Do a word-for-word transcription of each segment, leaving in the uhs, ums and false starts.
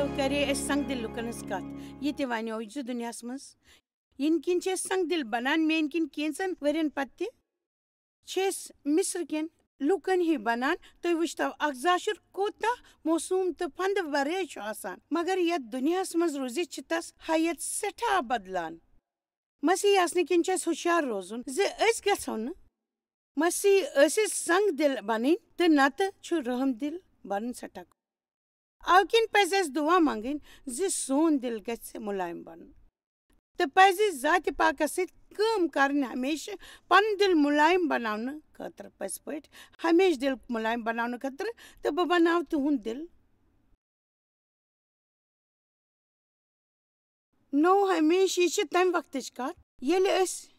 کرے اَسہِ سنگ دِل لُکن ہٕنٛز کتھ۔ یہِ تہِ ونیو زِ دُنیاہس منٛز یِنہٕ کِنۍ چھِ أسۍ سنگ دِل بنان، میٲنۍ کِنۍ کینٛژن ؤرین پتہٕ تہِ چھِ أسۍ مصر کٮ۪ن لوٗکن ہی بنان۔ تُہۍ وٕچھتو اکھ زاشُر کوٗتاہ موسوم تہٕ پھندٕ ورٲے چھُ آسان، مگر یتھ دُنیاہس منٛز روٗزِتھ چھِ تس حیت سٮ۪ٹھاہ بدلان۔ مسیحی آسنہٕ کِنۍ چھُ اَسہِ ہُشیار روزُن زِ أسۍ گژھو نہٕ مسیحی ٲسِتھ سنگ دِل بنٕنۍ، تہٕ نتہٕ چھُ رحم دِل بنُن سٮ۪ٹھاہ۔ اوٕ کِنۍ پزِ اَسہِ دُعا منگٕنۍ زِ سون دِل گژھِ مُلایِم بنُن۔ تہٕ پزِ ذاتِ پاکس سۭتۍ کٲم کرٕنۍ، ہمیشہٕ پنُن دِل مُلایِم بناونہٕ خٲطرٕ، پٔزۍ پٲٹھۍ ہمیشہٕ دِل مُلایِم بناونہٕ خٲطرٕ، تہٕ بہٕ بناو تُہُنٛد دِل نوٚو ہمیشہٕ۔ یہِ چھِ تمہِ وقتٕچ کتھ، ییٚلہِ أسۍ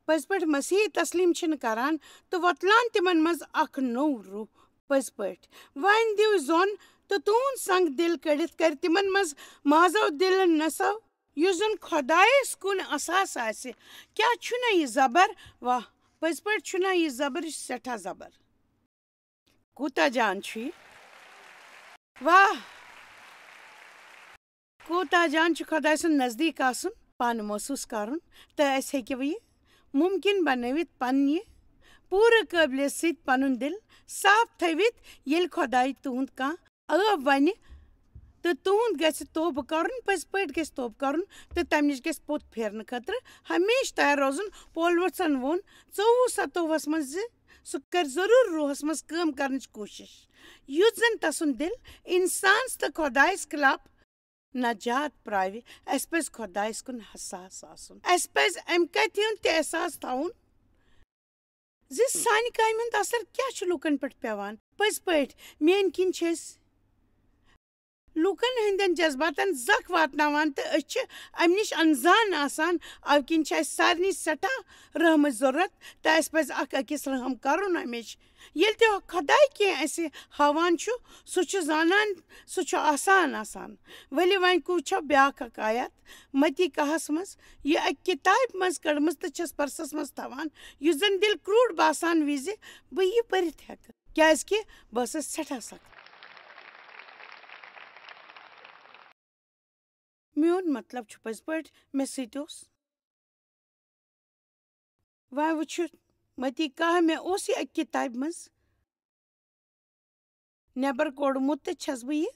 پٔزۍ پٲٹھۍ مسیحی تسلیٖم چھِنہٕ کران تہٕ وۄتلان تِمن منٛز اکھ نوٚو روح۔ پٔزۍ پٲٹھۍ، وۄنۍ دِیِو زۄن تہٕ تُہُنٛد سنگ دِل کٔڑِتھ کرِ تِمن منٛز مازو دِل نصو، یُس زن خۄدایس کُن اساس آسہِ۔ کیٛاہ چھُنہ یہِ زبر؟ واہ، پٔزۍ پٲٹھۍ چھُنہ یہِ زبر، یہِ چھُ سٮ۪ٹھاہ زبر۔ کوٗتاہ جان چھُ یہِ؟ واہ! کوٗتاہ جان چھُ خۄداے سُنٛد نزدیٖک آسُن، پانہٕ محسوٗس کرُن، تہٕ اَسہِ ہیٚکہِ وۄنۍ یہِ مُمکِن بنٲوِتھ پننہِ پوٗرٕ قٲبلیت سۭتۍ پنُن دِل صاف تھٲوِتھ، ییٚلہِ خۄداے تُہُنٛد کانٛہہ عٲب ونہِ تہٕ تُہُنٛد گژھِ توبہٕ کرُن، پٔزۍ پٲٹھۍ گژھِ توبہٕ کرُن تہٕ تَمہِ نِش گژھِ پوٚت پھیرنہٕ خٲطرٕ ہمیشہٕ تیار روزُن۔ پولوسن ووٚن ژوٚوُہ ستووُہس منٛز زِ سُہ کرِ ضروٗر روحس منٛز کٲم کرنٕچ کوٗشش، یُتھ زن تسُنٛد دِل انسانس تہٕ خۄدایس خلاف نجات پراوِ۔ اسہِ پزِ خۄدایس کُن حساس آسُن۔ اسہِ پزِ امہِ کتھِ ہُنٛد تہِ احساس تھاوُن زِ سانہِ کامہِ ہُنٛد اثر کیٛاہ چھُ لوٗکن پٮ۪ٹھ پٮ۪وان۔ پٔزۍ پٲٹھۍ، میٲنۍ کِنۍ چھِ أسۍ لوٗکن ہٕنٛدٮ۪ن جذباتن زکھ واتناوان تہٕ أسۍ چھِ امہِ نِش انزان آسان۔ اوٕ کِنۍ چھِ اسہِ سارنٕے سٮ۪ٹھاہ رحمٕچ ضروٗرت تہٕ اسہِ پزِ اکھ أکِس رحم کرُن ہمیشہٕ۔ ییٚلہِ تہِ خۄداے کینٛہہ اسہِ ہاوان چھُ، سُہ چھُ زانان، سُہ چھُ آسان آسان۔ ؤلِو وۄنۍ وٕچھو بیٛاکھ اکھ آیت متی کاہس منٛز۔ یہِ اکہِ کِتابہِ منٛز کٔڑمٕژ تہٕ چھَس پرسس منٛز تھاوان، یُس زن دِل کرٛوٗٹھ باسان وِزِ بہٕ یہِ پٔرِتھ ہٮ۪کہٕ، کیٛازِ کہِ بہٕ ٲسٕس سٮ۪ٹھاہ سخت۔ میون مطلب چھُ پٔزۍ پٲٹھۍ مےٚ سۭتۍ اوس۔ وۄنۍ وٕچھِو، متی کاہ مےٚ اوس یہِ اَکہِ کِتابہِ منٛز نٮ۪بر کوٚڑمُت تہٕ چھَس بہٕ یہِ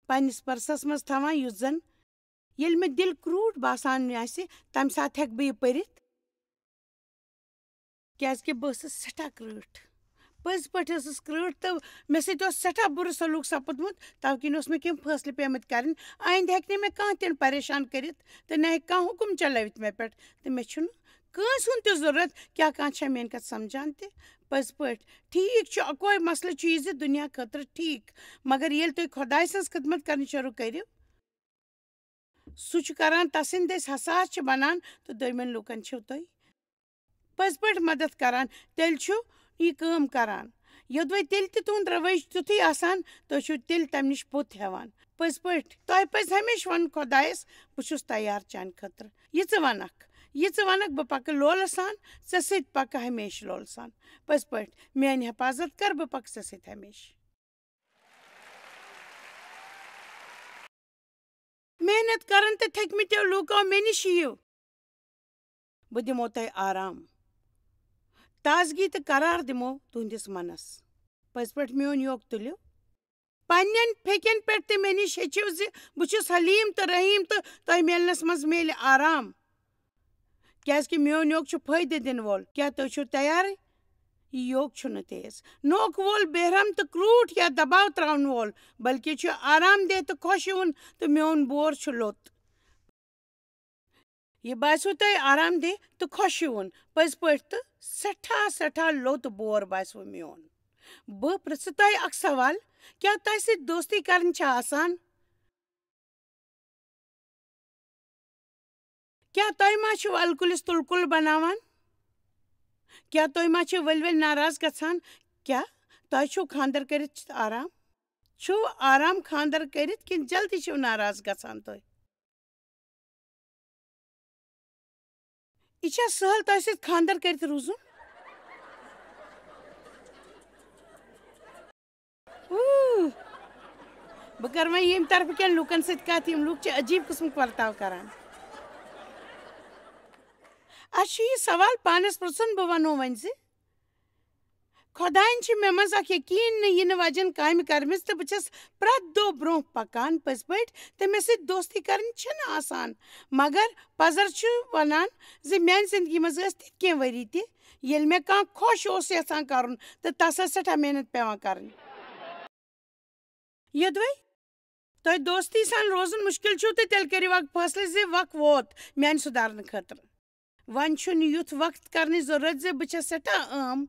پننِس پرسس منٛز تھاوان، یُس زن ییٚلہِ مےٚ دِل کرٛوٗٹھ باسان آسہِ، تَمہِ ساتہٕ ہٮ۪کہٕ بہٕ یہِ پٔرِتھ۔ کیٛازِ کہِ بہٕ ٲسٕس سٮ۪ٹھاہ کرٛٲٹھ، پٔزۍ پٲٹھۍ ٲسٕس کرٛٲٹھ تہٕ مےٚ سۭتۍ اوس سٮ۪ٹھاہ بُرٕ سلوٗک سپُدمُت۔ تَوٕ کِنۍ اوس مےٚ کینٛہہ فٲصلہٕ پیٚمٕتۍ کَرٕنۍ۔ آیندٕ ہیٚکہِ نہٕ مےٚ کانٛہہ تہِ نہٕ پریشان کٔرِتھ تہٕ نہ ہیٚکہِ کانٛہہ حُکُم چلٲوِتھ مےٚ پٮ۪ٹھ، تہٕ مےٚ چھُنہٕ کٲنٛسہِ ہُنٛد تہِ ضروٗرت۔ کیٛاہ کانٛہہ چھا میٛٲنۍ کَتھ سمجھان تہِ؟ پٔزۍ پٲٹھۍ، ٹھیٖک چھُ، اَکوے مسلہٕ چھُ یہِ زِ دُنیا خٲطرٕ ٹھیٖک، مگر ییٚلہِ تُہۍ خۄداے سٕنٛز خدمت کَرٕنۍ شروٗع کٔرِو، سُہ چھُ کران، تسٕنٛدۍ دٔسۍ حساس چھِ بنان تہٕ دوٚیمٮ۪ن لوٗکن چھِو تُہۍ پٔزۍ پٲٹھۍ مدد کران، تیٚلہِ چھُ یہِ کٲم کران۔ یوٚدوَے تیٚلہِ تہِ تُہُنٛد رویہِ چھُ تیُتھُے آسان، تُہۍ چھِو تیٚلہِ تَمہِ نِش پوٚت ہٮ۪وان۔ پٔزۍ پٲٹھۍ، تۄہہِ پَزِ ہمیشہِ وَنُن خۄدایَس، "بہٕ چھُس تیار چانہِ خٲطرٕ۔ یہِ ژٕ وَنَکھ، یہِ ژٕ وَنَکھ، بہٕ پَکہٕ لولہٕ سان، ژےٚ سۭتۍ پَکہٕ ہمیشہِ لولہٕ سان۔" پٔزۍ پٲٹھۍ، میٛانہِ حفاظت کر، بہٕ پَکہٕ ژےٚ سۭتۍ ہمیشہِ۔ محنت کرن تہٕ تھٔکمٕتیو لوٗکو، مےٚ نِش یِیِو۔ بہٕ دِمو تۄہہِ آرام، تازگی تہٕ قرار دِمو تُہنٛدِس منس۔ پٔزۍ پٲٹھۍ میون یوک تُلِو۔ پننٮ۪ن پھیٚکٮ۪ن پٮ۪ٹھ تہٕ مےٚ نِش ہیٚچھِو زِ بہٕ چھُس حلیٖم تہٕ رحیٖم تہٕ تۄہہِ میلنس منٛز میلہِ آرام۔ کیازِ کہِ میون یوک چھُ فٲیدٕ دِنہٕ وول۔ کیٛاہ تُہۍ چھِو تیار؟ یہِ یوک چھُنہٕ تیز۔ نوکہٕ وول، بے رحم تہٕ کرٛوٗٹھ یا دباو ترٛاونہٕ وول، بلکہِ چھُ آرام دہ تہٕ خۄش یِوُن، تہٕ میون بور چھُ لوٚت۔ یہِ باسیو تۄہہِ آرام دہ تہٕ خۄش یِوُن، پٔزۍ پٲٹھۍ تہٕ سٮ۪ٹھاہ، سٮ۪ٹھاہ لوٚت بور باسیو میون۔ بہٕ پرٛژھٕ تۄہہِ اکھ سوال، کیٛاہ تۄہہِ سۭتۍ دوستی کرٕنۍ چھا آسان؟ کیٛاہ تۄہہِ ما چھِو الکُلِس تُلکُل بناوان؟ کیٛاہ تُہۍ ما چھِو ؤلۍ ؤلۍ ناراض گژھان؟ کیٛاہ تۄہہِ چھُو خانٛدر کٔرِتھ آرام؟ چھُو آرام خانٛدر کٔرِتھ کِنہٕ جلدی چھِو ناراض گژھان تُہۍ؟ یہِ چھا سہل تۄہہِ سۭتۍ خانٛدر کٔرِتھ روزُن؟ اوٗ۔ بہٕ کَرٕ وۄنۍ ییٚمہِ طرفہٕ کٮ۪ن لوٗکَن سۭتۍ کَتھ، یِم لوٗکھ چھِ عجیٖب قٕسمٕک ورتاو کَران۔ اَسہِ چھُ یہِ سوال پانَس پرٛژھُن، بہٕ وَنو وۄنۍ زِ خۄدایَن چھِ مےٚ منٛز اَکھ یقیٖن نہٕ یِنہٕ وَجَن کامہِ کَرمٕژ، تہٕ بہٕ چھَس پرٛٮ۪تھ دۄہ برٛونٛہہ پَکان پٔزۍ پٲٹھۍ، تہٕ مےٚ سۭتۍ دوستی کَرٕنۍ چھَنہٕ آسان، مگر پَزَر چھُ وَنان زِ میٛانہِ زِندگی منٛز ٲسۍ تِتھۍ کینٛہہ ؤری تہِ، ییٚلہِ مےٚ کانٛہہ خۄش اوس یَژھان کَرُن، تہٕ تَس ٲس سٮ۪ٹھاہ محنت پٮ۪وان کَرٕنۍ۔ یوٚدوَے تۄہہِ دوستی سان روزُن مُشکِل چھُو، تہٕ تیٚلہِ کٔرِو اکھ فٲصلہٕ زِ وق ووت میانہِ سُدھارنہٕ خٲطرٕ۔ وۄنۍ چھُنہٕ یُتھ وقت کرنٕچ ضروٗرت زِ بہٕ چھَس سٮ۪ٹھاہ عام۔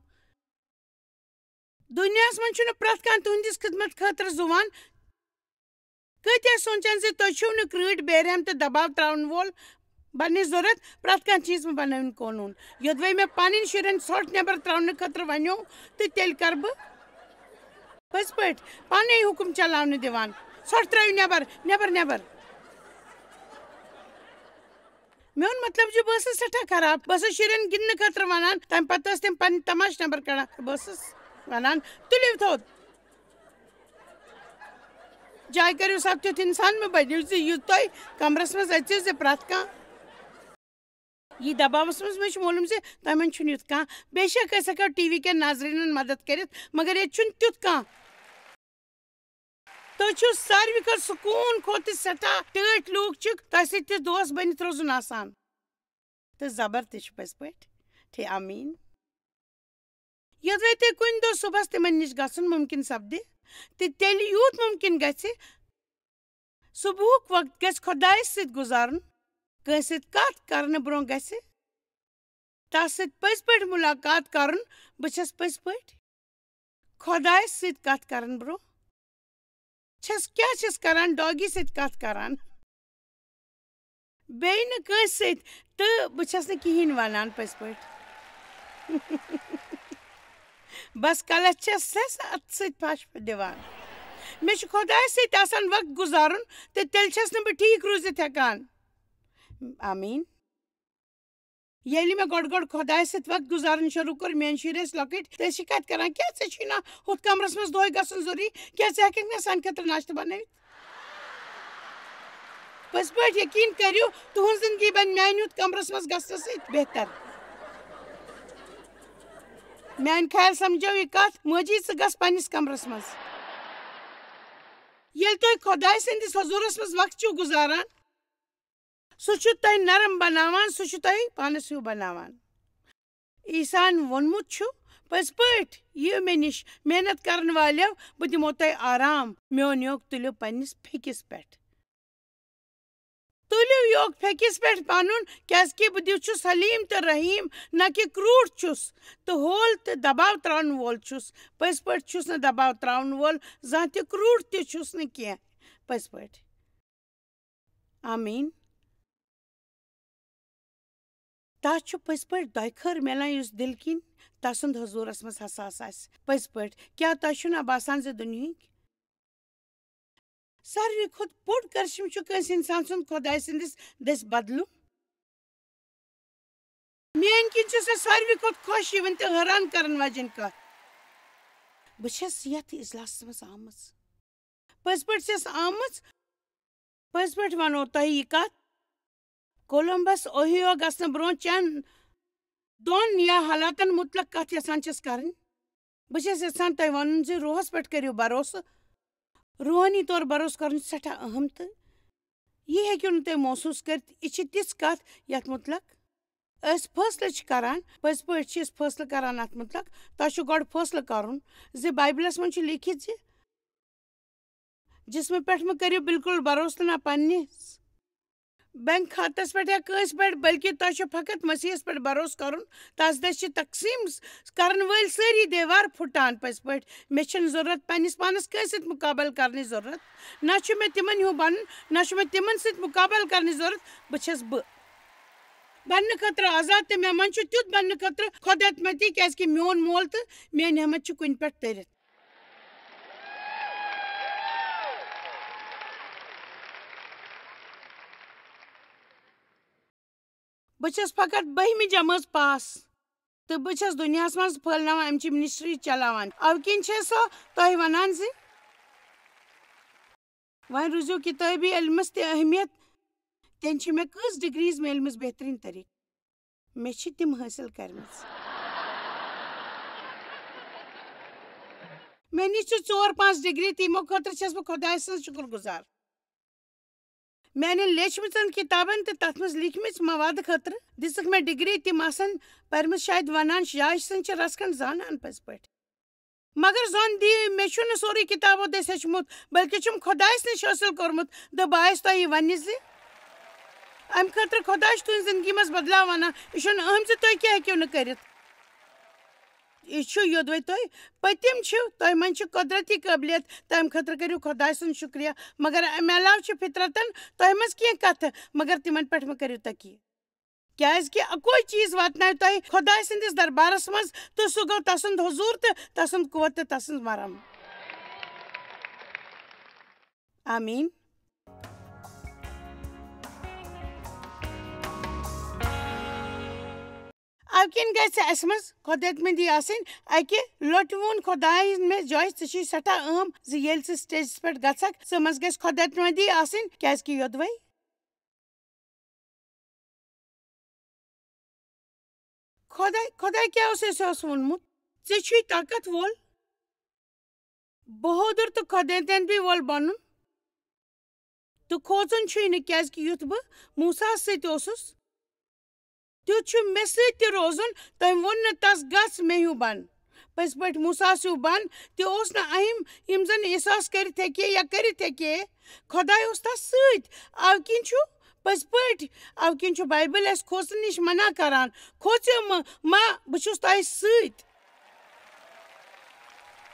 دُنیاہَس منٛز چھُنہٕ پرٛٮ۪تھ کانٛہہ تُہنٛدِس خدمت خٲطرٕ زُوان۔ کۭتیٛاہ سونٛچان زِ تُہۍ چھِو نہٕ کرٛٲٹھۍ، بے رحم تہٕ دباو ترٛاوَن وول بننٕچ ضروٗرت، پرٛٮ۪تھ کانٛہہ چیٖز مہٕ بنٲوِن قونوٗن۔ یوٚدوَے مےٚ پنٕنۍ شُرٮ۪ن ژھۄٹھ نٮ۪بر ترٛاونہٕ خٲطرٕ ونیو، تہٕ تیٚلہِ کَرٕ بہٕ پٔزۍ پٲٹھۍ پانے حُکُم چلاونہٕ دِوان۔ ژھۄٹھ ترٲیِو نٮ۪بر، نٮ۪بر، نٮ۪بر۔ میون مطلب چھُ، بہٕ ٲسٕس سٮ۪ٹھاہ خراب۔ بہٕ ٲسٕس شُرٮ۪ن گِنٛدنہٕ خٲطرٕ وَنان، تَمہِ پَتہٕ ٲسۍ تِم پنٕنۍ تماشہٕ نٮ۪بر کَڑان۔ بہٕ ٲسٕس وَنان، "تُلِو تھوٚد۔" جاے کٔرِو سا تیُتھ اِنسان مہٕ بٔنِو زِ یُتھ تُہۍ کَمرَس منٛز أژِو زِ پرٛٮ۪تھ کانٛہہ۔ یہِ دباوس منٛز مےٚ چھُ معلوم زِ تۄہہِ منٛز چھُنہٕ یُتھ کانٛہہ۔ بے شک أسۍ ہٮ۪کو ٹی وی کٮ۪ن ناظریٖنن مدد کٔرِتھ، مگر ییٚتہِ چھُنہٕ تیُتھ کانٛہہ۔ تُہۍ چھِو ساروی کھۄتہٕ سکوٗن کھۄتہٕ تہِ سٮ۪ٹھاہ ٹٲٹھۍ لوٗکھ چھِکھ، تۄہہِ سۭتۍ تہِ دوس بٔنِتھ روزُن آسان۔ تہٕ زبر تہِ چھُ پٔزۍ پٲٹھۍ۔ ٹھیٖک، آمیٖن۔ یوٚدوَے تۄہہِ کُنہِ دۄہ صُبحس تِمن نِش گژھُن مُمکِن سپدِ، تہٕ تیٚلہِ یوٗت مُمکِن گژھِ، صُبحُک وقت گژھِ خۄدایَس سۭتۍ گُزارُن، کٲنٛسہِ سۭتۍ کَتھ کرنہٕ برٛونٛہہ گژھِ تَس سۭتۍ پٔزۍ پٲٹھۍ مُلاقات کرُن۔ بہٕ چھَس پٔزۍ پٲٹھۍ خۄدایَس سۭتۍ کَتھ کرن برٛونٛہہ چھَس کیٛاہ چھَس کران؟ ڈاگی سۭتۍ کَتھ کران، بیٚیہِ نہٕ کٲنٛسہِ سۭتۍ، تہٕ بہٕ چھَس نہٕ کِہیٖنۍ وَنان پٔزۍ پٲٹھۍ۔ بس کلس چھَس سٮ۪س اَتھٕ سۭتۍ پھش دِوان۔ مےٚ چھُ خۄدایَس سۭتۍ آسان وقت گُزارُن، تہٕ تیٚلہِ چھَس نہٕ بہٕ ٹھیٖک روٗزِتھ ہٮ۪کان۔ آمیٖن۔ ییٚلہِ مےٚ گۄڈٕ گۄڈٕ خۄدایَس سۭتۍ وقت گُزارُن شروٗع کوٚر، میٛٲنۍ شُرۍ ٲسۍ لۄکٕٹۍ، تہٕ أسۍ شِکایت کران، "کیٛاہ ژےٚ چھُے نہ ہُتھ کمرس منٛز دۄہے گژھُن ضروٗری؟ کیٛاہ ژٕ ہٮ۪ککھ نہٕ سانہِ خٲطرٕ ناشتہٕ بنٲوِتھ؟" پٔزۍ پٲٹھۍ یقیٖن کٔرِو، تُہٕنٛز زندگی بنہِ میٛانہِ ہُتھ کمرس منٛز گژھنہٕ سۭتۍ بہتر۔ میٛانہِ خیال سمجھو یہِ کتھ، مٲجی، ژٕ گژھ پننِس کمرس منٛز۔ ییٚلہِ تُہۍ خۄداے سٕنٛدِس حضوٗرس منٛز وقت چھِو گُزاران، سُہ چھُ تۄہہِ نرم بناوان، سُہ چھُ تۄہہِ پانس ہیوٗ بناوان۔ عیسیٰ ہن ووٚنمُت چھُ، پٔزۍ پٲٹھۍ، یِیِو مےٚ نِش، محنت کرن والیو، بہٕ دِمو تۄہہِ آرام۔ میون یوگ تُلِو پننِس پھیٚکِس پٮ۪ٹھ۔ تُلِو یوگ پھیٚکِس پٮ۪ٹھ پنُن، کیازِ کہِ بہٕ دِو چھُس حلیٖم تہٕ رحیٖم، نہ کہِ کرٛوٗٹھ چھُس تہٕ ہول تہٕ دباو ترٛاوَن وول چھُس۔ پٔزۍ پٲٹھۍ چھُس نہٕ دباو ترٛاوَن وول زانٛہہ تہِ، کرٛوٗٹھ تہِ چھُس نہٕ کینٛہہ۔ پٔزۍ پٲٹھۍ۔ آمیٖن۔ تَس چھُ پٔزۍ پٲٹھۍ دۄیہِ خٲر میلان، یُس دِل کِنۍ تَسُنٛد حضوٗرَس منٛز حساس آسہِ۔ پٔزۍ پٲٹھۍ، کیٛاہ تۄہہِ چھُو نا باسان زِ دُنہِکۍ ساروی کھۄتہٕ بوٚڑ کرشم چھُ کٲنٛسہِ اِنسان سُنٛد خۄداے سٕنٛدِس دٔسۍ بدلُن؟ میٛانہِ کِنۍ چھِ سۄ ساروی کھۄتہٕ خۄش یِوان تہٕ حٲران کرن واجیٚنۍ کتھ۔ بہٕ چھَس یتھ اجلاسس منٛز آمٕژ۔ پٔزۍ پٲٹھۍ چھَس آمٕژ۔ پٔزۍ پٲٹھۍ وَنو تۄہہِ یہِ کتھ، کولمبس اوہیو گژھنہٕ برٛونٛہہ چٮ۪ن دۄن یا حالاتن مُتلق کتھ یژھان چھَس کرٕنۍ۔ بہٕ چھَس یژھان تۄہہِ وَنُن زِ روحس پٮ۪ٹھ کٔرِو بھروسہٕ۔ روحٲنی طور بھروسہٕ کرُن چھُ سٮ۪ٹھاہ اہم، تہٕ یہِ ہیٚکِو نہٕ تُہۍ محسوٗس کٔرِتھ۔ یہِ چھِ تِژھ کتھ یتھ مُتلق أسۍ فٲصلہٕ چھِ کران۔ پٔزۍ پٲٹھۍ چھِ أسۍ فٲصلہٕ کران اتھ مُتلق۔ تۄہہِ چھُ گۄڈٕ فٲصلہٕ کرُن زِ بایبلس منٛز چھُ لیٖکھِتھ زِ جسمہٕ پٮ۪ٹھ مہٕ کٔرِو بالکل بھروسہٕ، نہ پننِس بینک کھاتس پٮ۪ٹھ یا کٲنٛسہِ پٮ۪ٹھ، بلکہِ تۄہہِ چھُ فقط مسیحس پٮ۪ٹھ بھروسہٕ کرُن۔ تس دٔسۍ چھِ تقسیٖم کرن وٲلۍ سٲری دیوار پھُٹان۔ پٔزۍ پٲٹھۍ، مےٚ چھَنہٕ ضروٗرت پننِس پانس کٲنٛسہِ سۭتۍ مُقابلہٕ کرنٕچ ضروٗرت، نہ چھُ مےٚ تِمن ہیوٗ بنُن، نہ چھُ مےٚ تِمن سۭتۍ مُقابلہٕ کرنٕچ ضروٗرت۔ بہٕ چھَس بہٕ بننہٕ خٲطرٕ آزاد، تہٕ مےٚ منٛز چھُ تیُتھ بننہٕ خٲطرٕ خۄداتمتی، کیازِ کہِ میون مول تہٕ میٲنۍ ہمت چھِ کُنہِ پٮ۪ٹھ تٔرِتھ۔ بہٕ چھَس فقط بٔہمہِ جمٲژ پاس، تہٕ بہٕ چھَس دُنیاہَس منٛز پھٲلناوان، اَمہِ چہِ ministry چلاوان۔ اَوٕ کِنۍ چھَس سۄ تۄہہِ وَنان زِ وۄنۍ روٗزِو کِتٲبی علمس تہِ اہمیت۔ تیٚلہِ چھِ مےٚ کٔژ ڈگریز میلمٕژ بہترین طریقہٕ؟ مےٚ چھِ تِم حٲصِل کٔرمٕژ۔ مےٚ نِش چھِ ژور پانٛژھ ڈگری، تِمو خٲطرٕ چھَس بہٕ خۄداے سٕنٛز شُکر گُزار۔ میانٮ۪ن لیچھمٕژن کِتابن تہٕ تتھ منٛز لیکھمٕژ موادٕ خٲطرٕ دِژٕکھ مےٚ ڈگری۔ تِم آسن پٔرمٕژ، شاید ونان، جاش سٕنٛز چھِ رژھ کھنٛڈ زانان پٔزۍ پٲٹھۍ۔ مگر زن دِ، مےٚ چھُنہٕ سورُے کِتابو دٔسۍ ہیٚچھمُت، بلکہِ چھُم خۄدایس نِش حٲصِل کوٚرمُت۔ تہٕ بہٕ آیس تۄہہِ یہِ وننہِ زِ امہِ خٲطرٕ خۄداے چھُ تُہنٛزِ زندگی منٛز بدلاو انان۔ یہِ چھُنہٕ اہم زِ تُہۍ کیٛاہ ہیٚکِو نہٕ کٔرِتھ۔ یہِ چھُ یوٚدوَے تُہۍ پٔتِم چھِو، تۄہہِ منٛز چھِ قۄدرتی قٲبلیت، تَمہِ خٲطرٕ کٔرِو خۄداے سُنٛد شُکریہ۔ مگر اَمہِ علاوٕ چھِ فطرتن تۄہہِ منٛز کینٛہہ کتھٕ، مگر تِمن پٮ۪ٹھ مہٕ کٔرِو تقیہ۔ کیازِ کہِ اکوے چیز واتناوِ تۄہہِ خۄداے سٕنٛدِس دربارس منٛز، تہٕ سُہ گوٚو تسُنٛد حضور تہٕ تسُنٛد قوت تہٕ تسٕنٛز مرم۔ آمین۔ اَمہِ کِنۍ گژھِ اَسہِ منٛز خۄدایَتمٔندی آسٕنۍ۔ اَکہِ لۄٹہِ ووٚن خۄدایَن مےٚ، "جاش، ژٕ چھُے سٮ۪ٹھاہ اہم زِ ییٚلہِ ژٕ سٹیجَس پٮ۪ٹھ گژھکھ، ژٕ منٛز گژھِ خۄدایَتمٔندی آسٕنۍ، کیٛازِکہِ یوٚدوَے خۄداے، خۄداے کیٛاہ اوس اَسہِ اوس ووٚنمُت؟ ژےٚ چھُے طاقت وول، بہادُر تہٕ خۄدایَتمٔندی وول بَنُن۔ تہٕ کھوژُن چھُے نہٕ، کیٛازِکہِ یُتھ بہٕ موسیٰ ہَس سۭتۍ اوسُس، تیُتھ چھُ مےٚ سۭتۍ تہِ روزُن۔" تٔمۍ ووٚن نہٕ تَس، "گژھ، مےٚ ہیوٗ بَن۔" پٔزۍ پٲٹھۍ موسیٰ ہَس ہیوٗ بَن تہِ اوس نہٕ اہم، یِم زَن احساس کٔرِتھ ہیٚکہِ یا کٔرِتھ ہیٚکہِ۔ خۄداے اوس تَس سۭتۍ۔ اَوٕ کِنۍ چھُ پٔزۍ پٲٹھۍ، اَوٕ کِنۍ چھُ بایبل اَسہِ کھوژنہٕ نِش منع کران۔ "کھوژِو مہٕ، ما، بہٕ چھُس تۄہہِ سۭتۍ۔"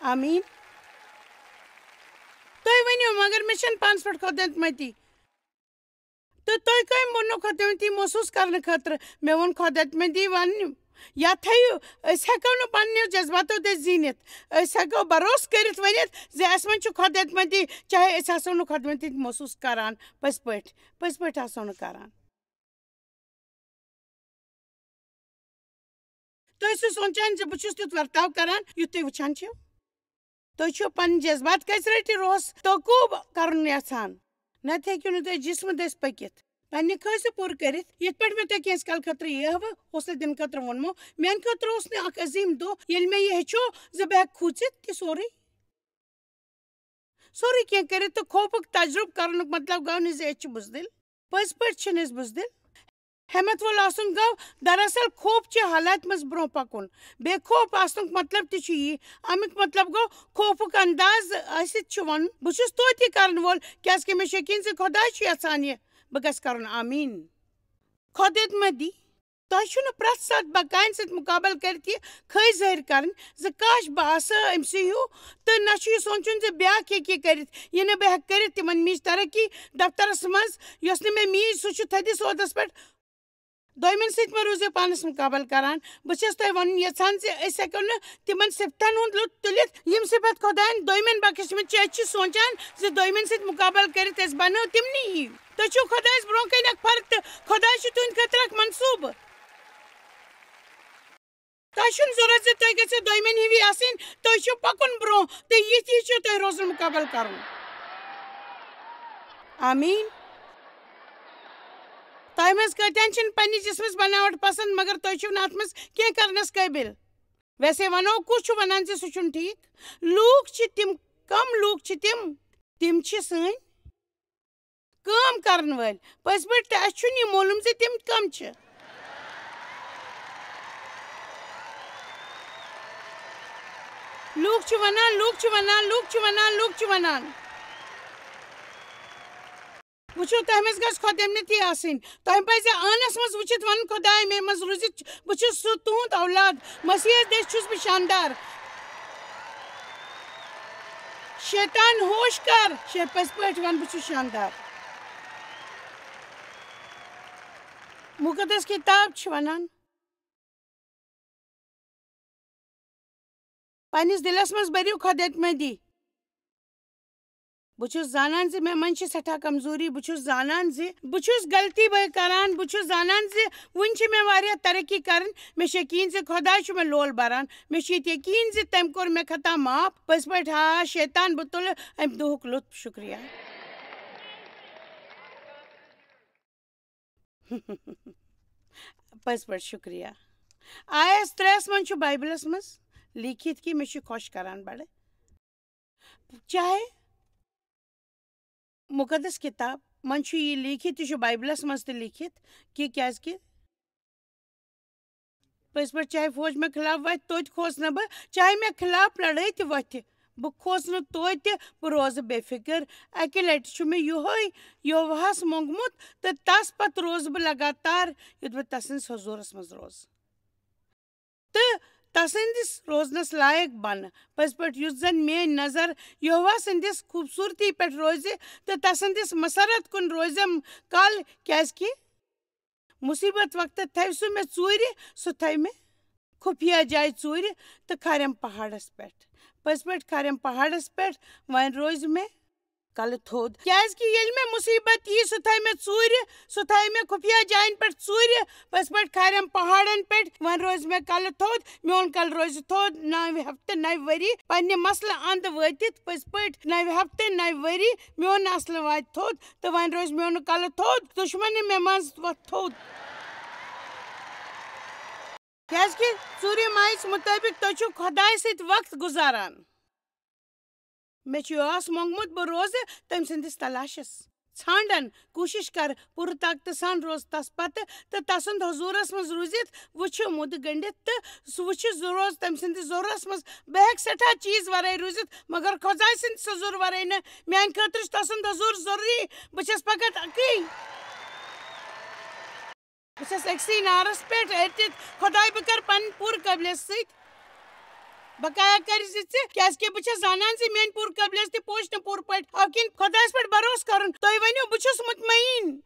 آمیٖن۔ تُہۍ ؤنِو، مگر مےٚ چھَنہٕ پانَس پٮ۪ٹھ خۄدایَتمٔندی۔ تہٕ تُہۍ کٔمۍ ووٚنوٕ خۄدایَتمٔندی محسوٗس کرنہٕ خٲطرٕ؟ مےٚ ووٚن خۄدایَتمٔندی وَننہِ۔ یا تھٲیِو، أسۍ ہٮ۪کو نہٕ پننیو جذباتو دٔسۍ زیٖنِتھ۔ أسۍ ہٮ۪کو بھروسہٕ کٔرِتھ ؤنِتھ زِ اَسہِ منٛز چھُ خۄدایَتمٔندی، چاہے أسۍ آسو نہٕ خۄدایَتمٔندی محسوٗس کران۔ پٔزۍ پٲٹھۍ، پٔزۍ پٲٹھۍ آسو نہٕ کران۔ تُہۍ ٲسِو سونٛچان زِ بہٕ چھُس تیُتھ ورتاو کران، یُتھ تُہۍ وٕچھان چھِو؟ تُہۍ چھِو پنٕنۍ جذبات کٔژِ رٔٹہِ روس تعقوب کرُن یژھان؟ نتہٕ ہیٚکِو نہٕ تُہۍ جسمہٕ دٔسۍ پٔکِتھ۔ پننہِ خٲہشہِ پوٗرٕ کٔرِتھ، یِتھ پٲٹھۍ مےٚ تۄہہِ کینٛژِ کالہٕ خٲطرٕ یہِ ہٲوٕ، حوصلہٕ دِنہٕ خٲطرٕ ووٚنمو، میانہِ خٲطرٕ اوس نہٕ اکھ عظیٖم دۄہ، ییٚلہِ مےٚ یہِ ہیٚچھو زِ بہٕ ہٮ۪کہٕ کھوٗژِتھ تہِ سورُے۔ سورُے کینٛہہ کٔرِتھ تہٕ خوفُک تجرُبہٕ کرنُک مطلب گوٚو نہٕ زِ أسۍ چھِ بُزدِل۔ پٔزۍ پٲٹھۍ چھِنہٕ أسۍ بُزدِل۔ ہٮ۪متھ وول آسُن گوٚو دراصل خوف چہِ حالاتہِ منٛز برٛونٛہہ پکُن۔ بے خوف آسنُک مطلب تہِ چھُ یی۔ اَمیُک مطلب گوٚو خوفُک انداز ٲسِتھ چھُ وَنُن، "بہٕ چھُس توتہِ کرن وول، کیازِ کہِ مےٚ چھُ یقیٖن زِ خۄداے چھُ یژھان یہِ بہٕ گژھٕ کرُن۔ آمیٖن۔" خۄدایَتمٔندی، تۄہہِ چھُنہٕ پرٛٮ۪تھ ساتہٕ بکایَن سۭتۍ مُقابلہٕ کٔرِتھ یہِ خٲہِش ظٲہِر کرٕنۍ زِ کاش بہٕ آسہٕ أمۍ سٕے ہیوٗ، تہٕ نہ چھُ یہِ سونٛچُن زِ بیٛاکھ ہیٚکہِ یہِ کٔرِتھ، یہِ نہٕ بہٕ ہٮ۪کہٕ کٔرِتھ۔ تِمن میج ترقی دفترس منٛز، یۄس نہٕ مےٚ میج، سُہ چھُ تھٔدِس عہدس پٮ۪ٹھ۔ دوٚیمٮ۪ن سۭتۍ مہ روٗزِو پانس مُقابلہٕ کران۔ بہٕ چھَس تۄہہِ وَنُن یژھان زِ أسۍ ہٮ۪کو نہٕ تِمن صفتن ہُنٛد لُطف تُلِتھ، یِم صفت خۄدایَن دوٚیمٮ۪ن بخشمٕتۍ چھِ۔ أسۍ چھِ سونٛچان زِ دوٚیمٮ۪ن سۭتۍ مُقابلہٕ کٔرِتھ أسۍ بنو تِمنٕے ہِوۍ۔ تُہۍ چھِو خۄدایَس برٛونٛہہ کَنہِ اکھ فرد تہٕ خۄداے چھُ تُہنٛدِ خٲطرٕ اکھ منصوٗبہٕ۔ تۄہہِ چھُنہٕ ضروٗرت زِ تُہۍ گٔژھِو دوٚیمٮ۪ن ہِوی آسٕنۍ، تُہۍ چھِو پَکُن برٛونٛہہ تہٕ یِتھ یِتھ چھُ تۄہہِ روزُن مُقابلہٕ کرُن۔ آمیٖن۔ تۄہہِ منٛز کۭتیٛاہن چھِنہٕ پننِس جسمس بناوٹ پسند، مگر تُہۍ چھِو نہٕ اتھ منٛز کینٛہہ کرنس قٲبِل۔ ویسے ونو، کُس چھُ ونان زِ سُہ چھُنہٕ ٹھیٖک؟ لوٗکھ چھِ تِم، کم لوٗکھ چھِ تِم؟ تِم چھِ سٲنۍ کٲم کرن وٲلۍ۔ پٔزۍ پٲٹھۍ تہِ، اسہِ چھُنہٕ یہِ معلوم زِ تِم کم چھِ۔ لوٗکھ چھِ ونان، لوٗکھ چھِ ونان، لوٗکھ چھِ ونان، لوٗکھ چھِ ونان۔ وٕچھِو، تۄہہِ منٛز گژھِ خۄدایَتمٔندی آسٕنۍ۔ تۄہہِ پَزِ عٲنَس منٛز وٕچھِتھ وَنُن، "خۄداے، مےٚ منٛز روٗزِتھ، بہٕ چھُس سُہ تُہُنٛد اولاد۔ مسیحَس دٔسۍ چھُس بہٕ شاندار۔" شیطان، ہوش کر۔ شے-، پٔزۍ پٲٹھۍ وَن، "بہٕ چھُس شاندار۔" مُقدس کِتاب چھِ وَنان، پننِس دِلس منٛز بٔرِو خۄدایَتمٔندی۔ بہٕ چھُس زانان زِ مےٚ منٛز چھِ سٮ۪ٹھاہ کمزوری۔ بہٕ چھُس زانان زِ بہٕ چھُس غلطی بے کران۔ بہٕ چھُس زانان زِ وُنہِ چھِ مےٚ واریاہ ترقی کرٕنۍ۔ مےٚ چھُ یقیٖن زِ خۄداے چھُ مےٚ لول بران۔ مےٚ چھُ یہِ تہِ یقیٖن زِ تٔمۍ کوٚر مےٚ خطا معاف۔ پٔزۍ پٲٹھۍ، ہا شیطان، بہٕ تُلہٕ امہِ دۄہُک لطف۔ شُکریہ۔ پٔزۍ پٲٹھۍ شُکریہ۔ آیس ترٛیس منٛز چھُ بایبلس منٛز لیٖکھِتھ کہِ مےٚ چھُ خۄش کران بڑٕ۔ چاہے مُقدس کِتاب منٛز چھُ یہِ لیٖکھِتھ، یہِ چھُ بایبلس منٛز تہِ لیٖکھِتھ کہِ کیازِ کہِ پٔزۍ پٲٹھۍ چاہے فوج مےٚ خلاف وتھِ، توتہِ کھوژ نہٕ بہٕ، چاہے مےٚ خلاف لڑٲے تہِ وتھِ، بہٕ کھوژ نہٕ توتہِ، بہٕ روزٕ بے فکر۔ اکہِ لٹہِ چھُ مےٚ یُہے یہوہس مۄنگمُت تہٕ تس پتہٕ روزٕ بہٕ لگاتار، یُتھ بہٕ تسٕنٛدِس حضوٗرس منٛز روزٕ تہٕ تسٕنٛدِس روزنس لایق بنہٕ۔ پٔزۍ پٲٹھۍ، یُتھ زن میٲنۍ نظر یہوہ سٕنٛدِس خوٗبصوٗرتی پٮ۪ٹھ روزِ تہٕ تسٕنٛدِس مسرت کُن روزٮ۪م کل، کیازِ کہِ مُصیٖبت وقتہٕ تھاوِ سُہ مےٚ ژوٗرِ، سُہ تھاوِ مےٚ خُفیہ جایہِ ژوٗرِ تہٕ کھارٮ۪م پہاڑس پٮ۪ٹھ۔ پٔزۍ پٲٹھۍ کھارٮ۪م پہاڑس پٮ۪ٹھ، وۄنۍ روزِ مےٚ کلہٕ تھوٚد۔ کیازِ کہِ ییٚلہِ مےٚ مُصیٖبت یی، سُہ تھاوِ مےٚ ژوٗرِ، سُہ تھاوِ مےٚ خُفیہ جاین پٮ۪ٹھ ژوٗرِ، پٔزۍ پٲٹھۍ کھارٮ۪م پہاڑن پٮ۪ٹھ، وۄنۍ روزِ مےٚ کلہٕ تھوٚد، میون کلہٕ روزِ تھوٚد۔ نوِ ہفتہٕ، نوِ ؤری، پننہِ مسلہٕ اندٕ وٲتِتھ، پٔزۍ پٲٹھۍ نوِ ہفتہٕ، نوِ ؤری، میون نسلہٕ واتہِ تھوٚد۔ تہٕ وۄنۍ روزِ میون کلہٕ تھوٚد، دُشمنہِ مےٚ منٛز وۄتھ تھوٚد۔ کیازِ کہِ ژوٗرِم آیس مُطٲبِق تُہۍ چھِو خۄدایہِ سۭتۍ وقت گُزاران۔ مےٚ چھُ یہِ آس مۄنگمُت، بہٕ روزٕ تٔمۍ سٕنٛدِس تلاشس، ژھانٛڈن، کوٗشِش کرٕ، پوٗرٕ طاقتہٕ سان روزٕ تس پتہٕ تہٕ تسُنٛد حضوٗرس منٛز روٗزِتھ وٕچھِ مُدٕ گٔنٛڈِتھ تہٕ سُہ وٕچھِ زٕ روز تٔمۍ سٕنٛدِس ظہورس منٛز۔ بہٕ ہٮ۪کہٕ سٮ۪ٹھاہ چیٖز ورٲے روٗزِتھ، مگر خۄداے سٕنٛدِس حضوٗر ورٲے نہٕ۔ میانہِ خٲطرٕ چھُ تسُنٛد حضوٗر ضروٗری۔ بہٕ چھَس فقط اَکٕے۔ بہٕ چھَس أکسٕے نارَس پٮ۪ٹھ أرتِتھ، خۄداے، بہٕ کَرٕ پنٕنۍ پوٗرٕ قٲبلیت سۭتۍ بقایا کَرِ زِ ژٕ، کیٛازِکہِ بہٕ چھَس زانان زِ میٛٲنۍ پوٗرٕ قٲبلیت تہِ پوچھ نہٕ پوٗرٕ پٲٹھۍ۔ اَوٕ کِنۍ خۄدایَس پٮ۪ٹھ بھروسہٕ کَرُن۔ تُہۍ ؤنِو، بہٕ چھُس مطمئن۔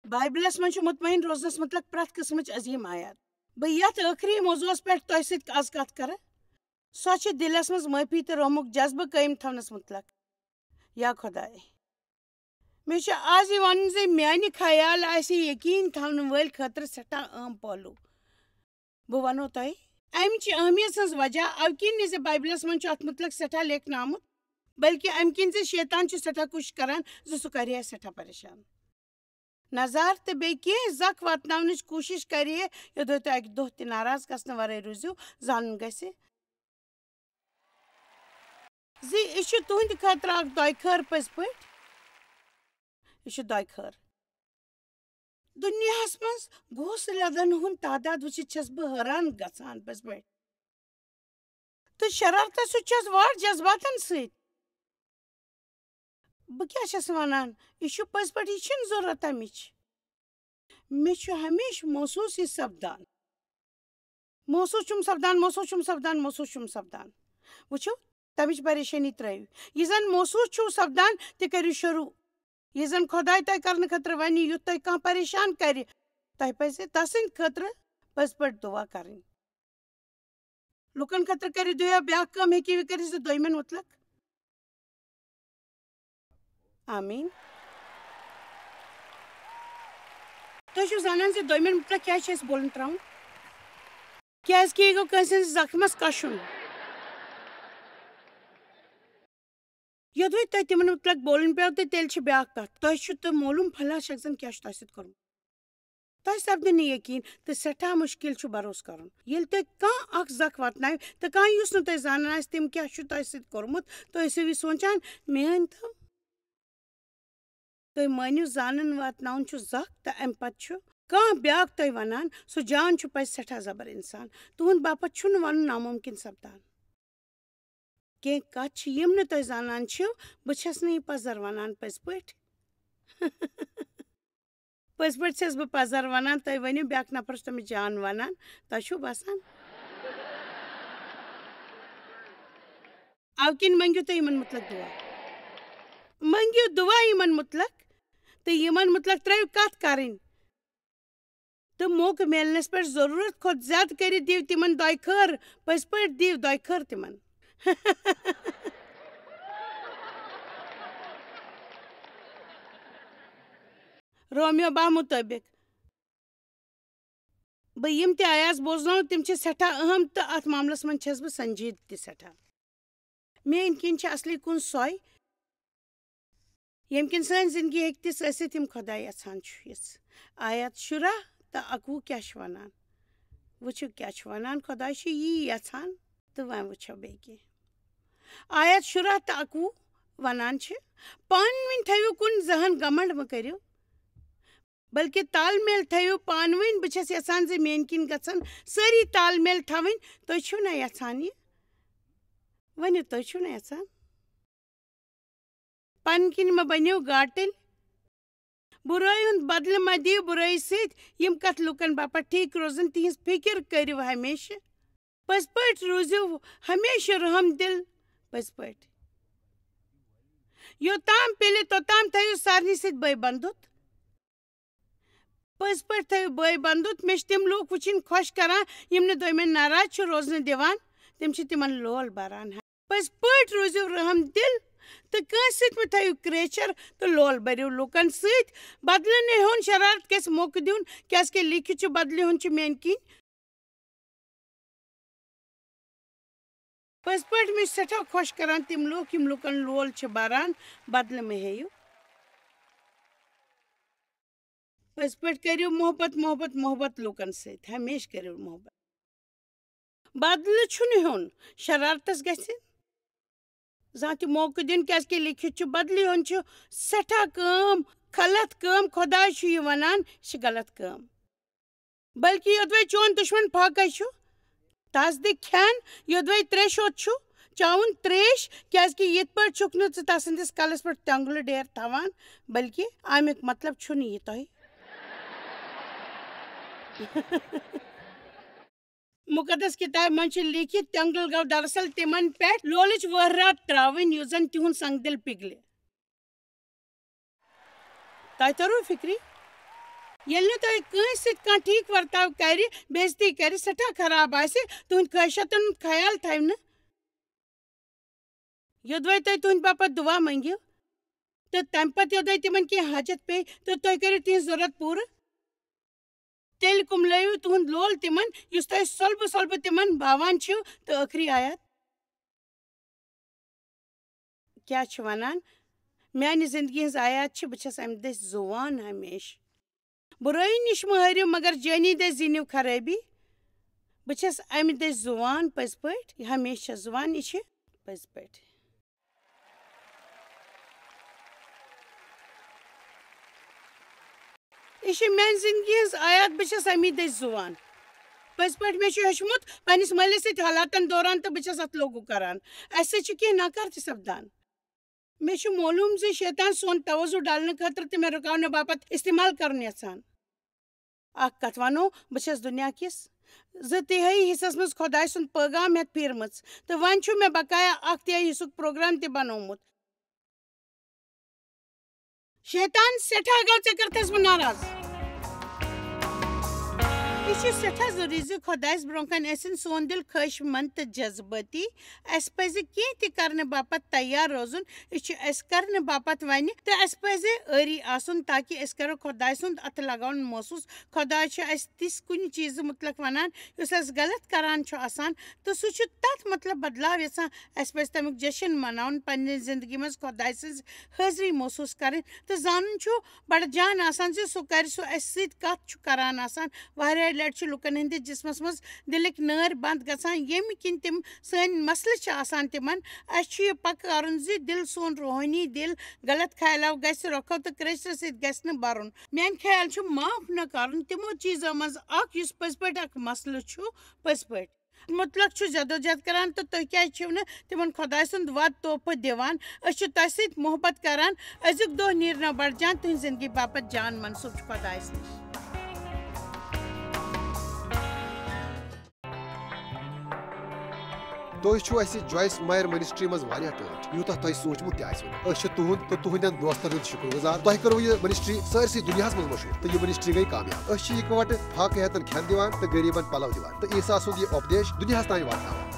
بایبلَس منٛز چھُ مطمئن روزنَس مُتعلِق پرٛٮ۪تھ قٕسمٕچ عظیٖم آیات۔ بہٕ یَتھ ٲخری موضوعَس پٮ۪ٹھ تۄہہِ سۭتۍ آز کَتھ کَرٕ، سۄ چھِ دِلَس منٛز معٲفی تہٕ رحمُک جذبہٕ قٲیِم تھاونَس مُتعلِق۔ یا خۄداے، مےٚ چھُ آز یہِ وَنُن زِ میٛانہِ خیال آسہِ یقیٖن تھاونہٕ وٲلۍ خٲطرٕ سٮ۪ٹھاہ اہم پہلو۔ بہٕ وَنو تۄہہِ اَمہِ چہِ اہمیت سٕنٛز وجہ، اَمہِ کِنۍ نہٕ زِ بایبلَس منٛز چھُ اَتھ مُتعلِق سٮ۪ٹھاہ لیکھنہٕ آمُت، بلکہِ اَمہِ کِنۍ زِ شیطان چھُ سٮ۪ٹھاہ کوٗشِش کران زِ سُہ کرِ ہے سٮ۪ٹھاہ پریشان۔ نظر تہٕ بیٚیہِ کینٛہہ زکھ واتناونٕچ کوٗشِش کرِ ہے، یوٚدوے تُہۍ اَکہِ دۄہ تہِ ناراض گژھنہٕ ورٲے روٗزِو۔ زانُن گژھِ زِ یہِ چھُ تُہنٛدِ خٲطرٕ اکھ دۄیہِ خٲر پٔزۍ پٲٹھۍ۔ یہِ چھُ دۄیہِ خٲر۔ دُنیاہَس منٛز گوسہٕ لدن ہُنٛد تعداد وٕچھِتھ چھَس بہٕ حٲران گژھان پٔزۍ پٲٹھۍ۔ تہٕ شرارتس سۭتۍ چھَس واٹھ جذباتن سۭتۍ۔ بہٕ کیٛاہ چھَس وَنان؟ یہِ چھُ پٔزۍ پٲٹھۍ، یہِ چھِنہٕ ضروٗرت اَمِچ۔ مےٚ چھُ ہمیشہٕ محسوٗس یہِ سپدان۔ محسوٗس چھُم سپدان، محسوٗس چھُم سپدان، محسوٗس چھُم سپدان۔ وٕچھِو، تَمِچ پریشٲنی ترٛٲیِو۔ یہِ زَن محسوٗس چھُو سپدان، تہِ کٔرِو شروٗع۔ یہِ زَن خۄداے تۄہہِ کرنہٕ خٲطرٕ وَنہِ، یُتھ تۄہہِ کانٛہہ پریشان کرِ، تۄہہِ پَزِ تَسٕنٛدِ خٲطرٕ پٔزۍ پٲٹھۍ دُعا کَرٕنۍ۔ لُکن خٲطرٕ کٔرِو دُعا، بیٛاکھ کٲم ہیٚکِو یہِ کٔرِتھ زِ دوٚیمٮ۪ن مُتلق۔ آمیٖن۔ تُہۍ چھِو زانان زِ دوٚیمٮ۪ن مُتلق کیٛازِ چھِ اَسہِ بولُن ترٛاوُن؟ کیٛازِ کہِ یہِ گوٚو کٲنٛسہِ ہٕنٛدِس زخمس کَشُن۔ یوٚدوَے تۄہہِ تِمن مُتلق بولُن پیوٚو، تہٕ تیٚلہِ چھِ بیٛاکھ کَتھ۔ تۄہہِ چھُ تہٕ معلوٗم پھلا شخصن کیٛاہ چھُ تۄہہِ سۭتۍ کوٚرمُت۔ تۄہہِ سپدِ نہٕ یقیٖن تہٕ سٮ۪ٹھاہ مُشکِل چھُ بھروسہٕ کرُن۔ ییٚلہِ تۄہہِ کانٛہہ اکھ زکھ واتناوِ تہٕ کانٛہہ یُس نہٕ تۄہہِ زانان آسہِ، تٔمۍ کیٛاہ چھُ تۄہہِ سۭتۍ کوٚرمُت، تُہۍ ٲسِو یہِ سونٛچان، میٛٲنۍ تو؟ تُہۍ مٲنِو، زانُن واتناوُن چھُ زکھ تہٕ اَمہِ پتہٕ چھُ کانٛہہ بیٛاکھ تۄہہِ ونان، سُہ جان چھُ پزِ سٮ۪ٹھاہ زبر اِنسان۔ تُہُنٛد باپتھ چھُنہٕ ونُن نامُمکِن سپدان۔ کینٛہہ کتھ چھِ، یِم نہٕ تُہۍ زانان چھِو، بہٕ چھَس نہٕ یہِ پزر ونان پٔزۍ پٲٹھۍ۔ پٔزۍ پٲٹھۍ چھَس بہٕ پزر ونان، تُہۍ ؤنِو بیٛاکھ نفرَس چھُ تٔمِس جان ونان، تۄہہِ چھُو باسان؟ اَوٕ کِنۍ مٔنٛگِو تُہۍ یِمن مُتلق دُعا۔ مٔنٛگِو دُعا یِمن مُتلق تہٕ یِمن مُتلق ترٛٲیِو کتھ کرٕنۍ۔ تہٕ موقعہٕ میلنس پٮ۪ٹھ ضروٗرت کھۄتہٕ زیادٕ کٔرِتھ دِیِو تِمن دۄیہِ خٲر، پٔزۍ پٲٹھۍ دِیِو دۄیہِ خٲر تِمن۔ رومیو باہ مُطٲبِق، بہٕ یِم تہِ آیاس بوزناوٕ، تِم چھِ سٮ۪ٹھاہ اہم تہٕ اتھ معاملس منٛز چھَس بہٕ سنجیدٕ تہِ سٮ۪ٹھاہ۔ میٲنۍ کِنۍ چھِ اصلی کُن سۄے، ییٚمہِ کِنۍ سٲنۍ زندگی ہیٚکہِ تِژھ ٲسِتھ، یِم خۄداے یَژھان چھُ یِژھ۔ آیت شُراہ تہٕ اَکوُہ کیٛاہ چھُ وَنان؟ وٕچھِو کیٛاہ چھُ وَنان، خۄداے چھُ یی یَژھان، تہٕ وۄنۍ وٕچھو بیٚیہِ کینٛہہ۔ آیت شُراہ تہٕ اَکوُہ وَنان چھِ، پانہٕ ؤنۍ تھٲیِو کُن زٕہَن گمنڈ مہٕ کٔرِو، بلکہِ تال میل تھٲیِو پانہٕ ؤنۍ۔ بہٕ چھَس یَژھان زِ میٛانہِ کِنۍ گژھن سٲری تال میل تھاوٕنۍ۔ تُہۍ چھِو نہ یَژھان یہِ؟ ؤنِو، تُہۍ چھِو نہ یَژھان؟ پنٕنۍ کِنۍ مہ بٔنِو گاٹٕلۍ۔ بُرٲے ہُنٛد بدلہٕ مہ دِیِو بُرٲیی سۭتۍ۔ یِم کتھ لوٗکن باپتھ ٹھیٖک روزن، تِہنٛز فِکر کٔرِو ہمیشہٕ۔ پٔزۍ پٲٹھۍ روٗزِو ہمیشہٕ رحم دِل۔ پٔزۍ پٲٹھۍ۔ یوٚتام پیٚلہِ، توٚتام تھٲیِو سارنٕے سۭتۍ بٲے بندُت۔ پٔزۍ پٲٹھۍ تھٲیِو بٲے بندُت۔ مےٚ چھِ تِم لوٗکھ وٕچھِنۍ خۄش کران، یِم نہٕ دوٚیمٮ۪ن ناراض چھِ روزنہٕ دِوان، تِم چھِ تِمن لول بران۔ پٔزۍ پٲٹھۍ روٗزِو رحم دِل تہٕ کٲنٛسہِ سۭتۍ مہٕ تھٲیِو کرٛیچھر تہٕ لول بٔرِو لوٗکن سۭتۍ۔ بدلہٕ نہٕ ہیوٚن، شرارت گژھِ موقعہٕ دیُن، کیازِ کہِ لیٖکھِتھ چھُ، بدلہٕ ہیوٚن چھُ میٲنۍ کِنۍ۔ پٔزۍ پٲٹھۍ مےٚ چھِ سٮ۪ٹھاہ خۄش کران تِم لوٗکھ، یِم لوٗکن لول چھِ بران، بدلہٕ مہ ہیٚیِو۔ پٔزۍ پٲٹھۍ کٔرِو محبت، محبت، محبت لوٗکن سۭتۍ، ہمیشہٕ کٔرِو محبت۔ بدلہٕ چھُنہٕ ہیوٚن، شرارتس گژھِ زانٛہہ تہِ موقعہٕ دیُن، کیازِ کہِ لیٖکھِتھ چھُ، بدلہٕ ہیوٚن چھُ سٮ۪ٹھاہ کٲم، غلط کٲم، خۄداے چھُ یہِ ونان، یہِ چھِ غلط کٲم۔ بلکہِ یوٚدوَے چون دُشمن فاقے چھُ، تس دِ کھٮ۪ن، یوٚدوَے تریشہِ ہوٚت چھُ، چاوُن تریش، کیازِ کہِ یِتھ پٲٹھۍ چھُکھ نہٕ ژٕ تسٕنٛدِس کلس پٮ۪ٹھ تیۄنگلہٕ ڈیر تھاوان، بلکہِ امیُک مطلب چھُنہٕ یہِ تۄہہِ۔ مُقدس کِتابہِ منٛز چھُ لیٖکھِتھ، تیۄنگل گوٚو دراصل تِمن پٮ۪ٹھ لولٕچ وٲرات ترٛاوٕنۍ، یُس زن تِہُنٛد سنگ دِل پِگلہِ۔ تۄہہِ توٚروٕ فِکرِ؟ ییٚلہِ نہٕ تۄہہِ کٲنٛسہِ سۭتۍ کانٛہہ ٹھیٖک ورتاو کرِ، بے عزتی کرِ، سٮ۪ٹھاہ خراب آسہِ، تُہنٛدۍ خٲہِشاتن ہُنٛد خیال تھاوِ نہٕ، یوٚدوَے تُہۍ تُہنٛدِ باپتھ دُعا منٛگِو، تہٕ تَمہِ پتہٕ یوٚدوَے تِمن کینٛہہ حاجت پیٚیہِ، تہٕ تُہۍ کٔرِو تِہنٛز ضروٗرت پوٗرٕ، تیٚلہِ کُملٲیِو تُہُنٛد لول تِمن، یُس تۄہہِ سۄلبہٕ سۄلبہٕ تِمن باوان چھِو۔ تہٕ ٲخری آیت کیٛاہ چھِ وَنان؟ میٛانہِ زِندگی ہٕنٛز آیات چھِ، بہٕ چھَس اَمہِ دٔسۍ زُوان ہمیشہٕ۔ بُرٲیی نِش مہٕ ہٲرِو، مگر جٲنی دٔسۍ زیٖنِو خرٲبی۔ بہٕ چھَس اَمہِ دٔسۍ زُوان پٔزۍ پٲٹھۍ، یہِ ہمیشہٕ چھَس زُوان، یہِ چھِ پٔزۍ پٲٹھۍ۔ یہِ چھِ میٛانہِ زِندگی ہٕنٛز آیات، بہٕ چھَس اَمی دٔسۍ زُوان۔ پٔزۍ پٲٹھۍ مےٚ چھُ ہیوٚچھمُت پنٛنِس مٲلِس سۭتۍ حالاتن دوران، تہٕ بہٕ چھَس اَتھ لوگوٗ کران۔ اَسہِ سۭتۍ چھُ کینٛہہ ناکار تہِ سپدان۔ مےٚ چھُ معلوٗم زِ شیطان سون توازُ ڈالنہٕ خٲطرٕ تہٕ مےٚ رُکاونہٕ باپتھ استعمال کرُن یژھان۔ اکھ کتھ ونو، بہٕ چھَس دُنیا کِس زٕ تِہٲیی حصس منٛز خۄداے سُنٛد پٲغام ہٮ۪تھ پھیٖرمٕژ، تہٕ وۄنۍ چھُ مےٚ بقایا اکھ تِہٲیی حصُک پروگرام تہِ بنوومُت۔ شیطان، سٮ۪ٹھاہ گوٚو، ژےٚ کٔرتھس بہٕ ناراض۔ یہِ چھُ سٮ۪ٹھاہ ضروٗری زِ خۄدایس برٛونٛہہ کنہِ ٲسِن سون دِل خٲہِش مند تہٕ جذبٲتی۔ اسہِ پزِ کینٛہہ تہِ کرنہٕ باپتھ تیار روزُن۔ یہِ چھُ اسہِ کرنہٕ باپتھ ونہِ، تہٕ اسہِ پزِ عٲری آسُن، تاکہِ أسۍ کرو خۄداے سُنٛد اتھٕ لگاوُن محسوٗس۔ خۄداے چھُ اسہِ تِژھ کُنہِ چیٖزٕ مُتعلق ونان، یُس اسہِ غلط کران چھُ آسان، تہٕ سُہ چھُ تتھ مطلب بدلاو یژھان۔ اسہِ پزِ تمیُک جشن مناوُن، پننہِ زندگی منٛز خۄداے سٕنٛز حٲضری محسوٗس کرٕنۍ، تہٕ زانُن چھُ بڑٕ جان آسان زِ سُہ کرِ، سُہ اسہِ سۭتۍ کتھ چھُ کران آسان۔ واریاہ لٹہِ چھِ لُکن ہٕنٛدِس جسمس منٛز دِلٕکۍ نٲرۍ بند گژھان، ییٚمہِ کِنۍ تِم سٲنۍ مسلہٕ چھِ آسان تِمن۔ اسہِ چھُ یہِ پکہٕ کرُن زِ دِل، سون روحٲنی دِل، غلط خیالاو گژھِ رۄخو تہٕ کرٛیچھرٕ سۭتۍ گژھِ نہٕ برُن۔ میانہِ خیال چھُ معاف نہ کرُن تِمو چیٖزو منٛز اکھ، یُس پٔزۍ پٲٹھۍ اکھ مسلہٕ چھُ۔ پٔزۍ پٲٹھۍ مطلق چھُ جدوجہد کران، تہٕ تُہۍ کیازِ چھِو نہٕ تِمن خۄداے سُنٛد وعدٕ تحفہٕ دِوان؟ أسۍ چھِ تۄہہِ سۭتۍ محبت کران۔ أزیُک دۄہ نیرِ نہ بڑ جان، تُہنٛزِ زندگی باپتھ جان منسوٗب چھُ خۄدایس نِش۔ تُہۍ چھِو اَسہِ جویس مایر منسٹری منٛز واریاہ ٹٲٹھۍ، یوٗتاہ تۄہہِ سوٗنٛچمُت تہِ آسِوٕ نہٕ۔ أسۍ چھِ تُہُنٛد تہٕ تُہٕنٛدٮ۪ن دوستن ہُنٛد شُکر گُزار۔ تۄہہِ کٔروٕ یہِ منسٹری سٲرسٕے دُنیاہَس منٛز مشہوٗر، تہٕ یہِ منسٹری گٔے کامیاب۔ أسۍ چھِ یِکہٕ وٹہٕ فاقہٕ ہیتن کھٮ۪ن دِوان تہٕ غریٖبن پلو دِوان، تہٕ عیسیٰ سُنٛد یہِ اُپدیش دُنیاہَس تام واتناوان۔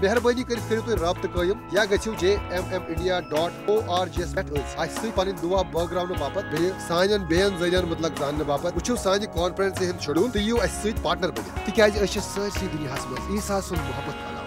مہربٲنی کٔرِتھ کٔرِو تُہۍ رابطہٕ قٲیِم یا گٔژھِو J M M India dot O R G یَس پٮ۪ٹھ أتھۍ اَسہِ سۭتۍ پنٕنۍ دُعا بٲگراونہٕ باپتھ، بیٚیہِ سانٮ۪ن بیٚین ذٔریعن مُتعلق زاننہٕ باپتھ۔ وٕچھِو سانہِ کانفرنسہِ ہُنٛد schedule تہٕ یِیِو اَسہِ سۭتۍ پارٹنر بٔنِتھ، تِکیازِ أسۍ چھِ سٲرسٕے دُنیاہَس منٛز عیسیٰ سُنٛد محبت پھٔہلاوان۔